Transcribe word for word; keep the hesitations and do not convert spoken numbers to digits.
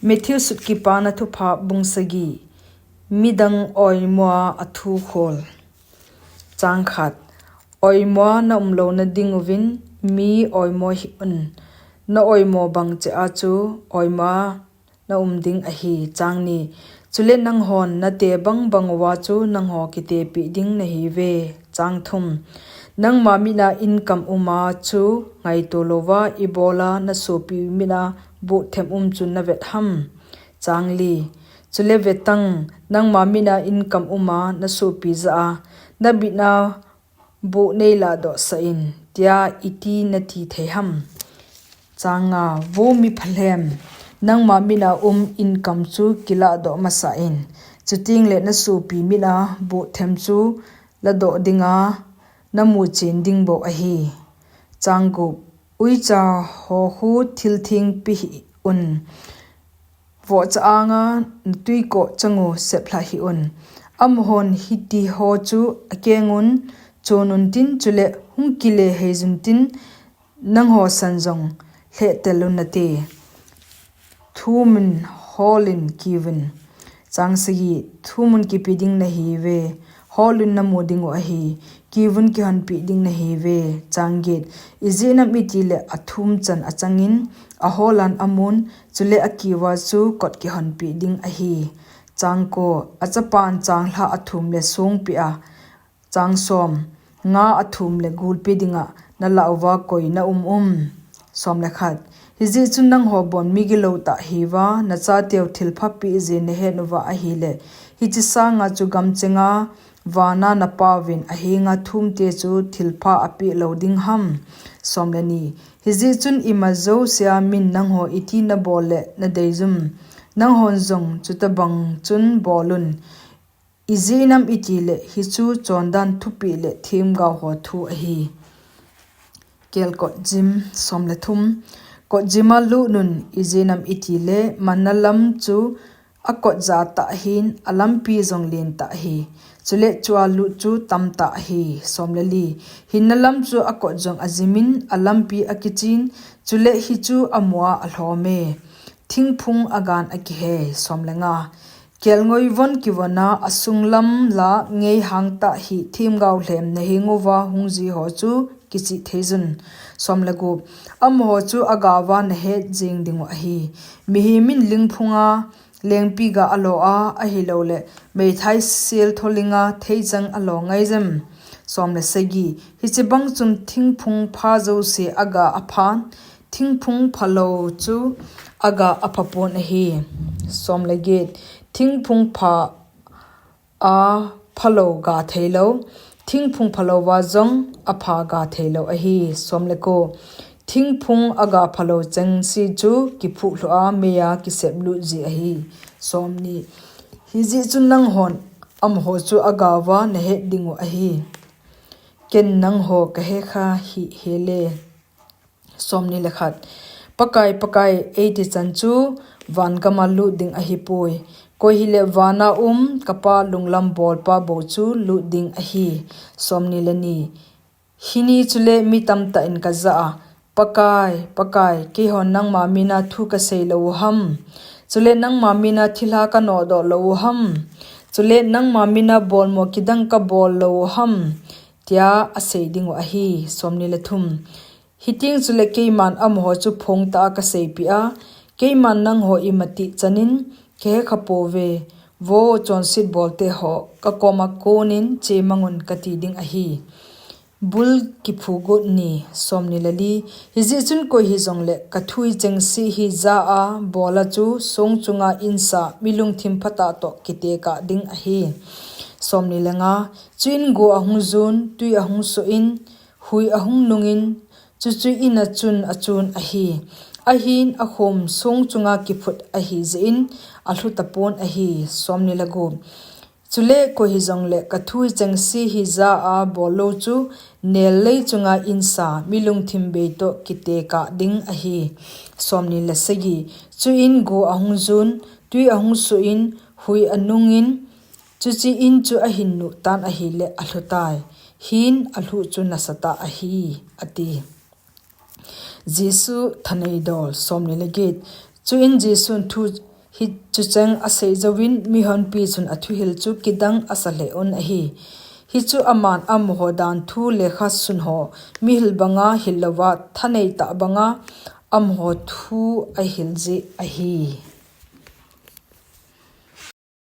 Matthew sut Kipana Thupha bung sagi. Midang oimoa athu khol. Chang khat. Oimoa na um lona dinguvin mi oimo hih un. Na oimo bang cheh a chu oimoa na um ding ahi. Chang ni. Chule nanghon nate bang bang uva chu nangho kitepeh ding nahiuve. Chang thum. Nangma mina in kam uma chu ngaito louva ibola na sopi mina buh them um chu na vet ham? Chang li. Chule vetang, nangma mina in kam uma na sopi jah a na bitna buh nei lahdoh sah in, tia iti na ti thei ham? Chang nga. Vo mi phalhem, nangma mina um in kam chu kilahdoh masa in, chuteng le na sopi mina buh them chu ladoh dinga na mu chen ding bou ahi. Chang gup. Uicha ho khu thil theng pe hih un. Vohcha anga na tuikoh chang u seplha hih un. Amahon hiti ho chu akeng un, chon un tin, chule hung kile hei jun tin, nangho san jong lheh tel un nate. Thumun holin kiuvin. Chang sagi. Thumun kipe ding nahiuve. Holun na mu ding u ahi. Kiuvun kihonpeh ding nahiuve. Chang get. Ijeh inem itile athum chan achangin aholan amun, chule akiuva chu kot kihonpeh ding ahi. Chang ko. Achapan changlhah athum le songpi a, chang som, nga athum le gulpi dinga na lah uva koi na um um? Som le khat. Hijeh chun nangho bon migilou tah hiuva, na chateu thilpha peh jeh na het uva ahile, hiche sanga chu gamchenga vana na Pauvin ahenga thumte chu thilpha apeh lou ding ham? Som le ni. Hijeh chun ima jousea min nangho iti na bol le na deijum? Nanghon jong chutabang chun bol un. Ijeh inem itile hichu chondan thupeh le themgao ho thu ahi. Kelkot jim. Som le thum. Kot jima lut un, ijeh inem itile manna lam chu akot ja tah ahin, alampi jong len tah ahi. Chule chua lut chu tamtah ahi. Som le li. Hinna lam chu akot jong ajimin, alampi akichen, chule hichu amua alhome. Thingphung agan akihe. Som le nga. Kelngoi von kivona asunglam la ngeihang tah hi themgao lhem na henguva hung ji ho chu kichih theijun. Som le gup. Amaho chu agaova na het jeng dingu ahi. Mihem in lingphunga lengpi ga alo a, ahilouleh meithai sel tholinga theichang alo ngai jem? Som le sagi. Hiche bang chun thingphung pha jouse aga aphan, thingphung phalou chu aga aphapon ahi. Som le get. Thingphung pha a phalou ga theilou, thingphung phalouva jong apha ga theilou ahi. Som le ko. Thingphung aga phalou chengse chu kiphuh lhuh a meiya kisep lut ji ahi. Som ni. Hijeh chun nanghon amaho chu agaova na het dingu ahi. Ken nangho kahekha hih hel e. Som ni le khat. Pakai, Pakai, eiti chan chu van gama lut ding ahipoi. Koi hile vana um kapa lunglam bolpa bou chu lut ding ahi. Som ni le ni. Hini chule mi tamtah in kajah a, Pakai, Pakai, keihon nangma mina thu kasei lou u ham? Chule nangma mina thilha kanodoh lou u ham? Chule nangma mina bolmo kidang kabol lou u ham? Tia asei dingu ahi. Som ni le thum. Hiteng chule keiman amaho chu phongtah a kaseipeh a, keiman nangho imatih chanin kahekha pouve. Vo chonset bolte ho, kakoma konin chemangun kati ding ahi. Bul kiphu got ni. Som ni le li. Hijeh chun koi hijongle kathu chengse hi ja a bola chu song chunga insa mi lungthim phatah toh kitekah ding ahi. Som ni le nga. Chuin go ahung jun, twi ahung soh in, hui ahung nungin, chuche ina chun achun ahi. Ahin akhom song chunga kiphut ahi jeh in alhu tapon ahi. Som ni le gup. Chule koi hijongle kathu chengse hi ja a bol lou chu nellei chunga insa mi lungthim bei toh kitekah ding ahi. Som ni le sagi. Chuin go ahung jun, twi ahung soh in, hui anungin, chuche in chu ahin nuh tan ahile alhu tai. Hin alhu chu nasatah ahi, ati. Jesu thanei dol. Som ni le get. Chuin Jesun thu, Hichu cheng asei jouvin mihonpi chun athuhil chu kidang asa lheh un ahi. Hichu aman amaho danthu lekha sunho mihil banga hil louva thanei tah banga amaho thu ahil jeh ahi.